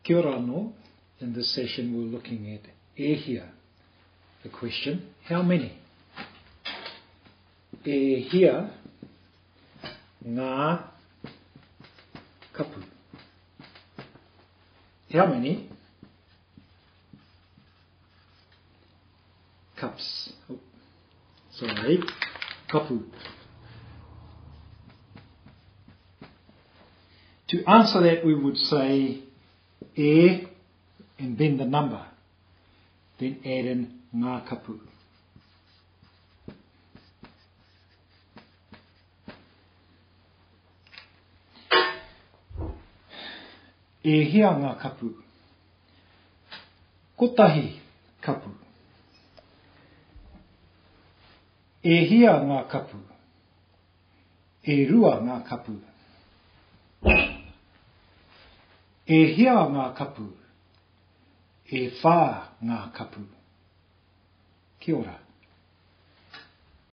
Kia ora anō. In this session we're looking at e hia. The question, how many? E hia ngā kapu? How many cups? Oh, sorry, kapu. To answer that, we would say e and then the number. Then add in ngā kapu. E hia ngā kapu? Kotahi kapu. E hia ngā kapu? E rua ngā kapu. E hia ngā kapu? E whā ngā kapu. Kia ora.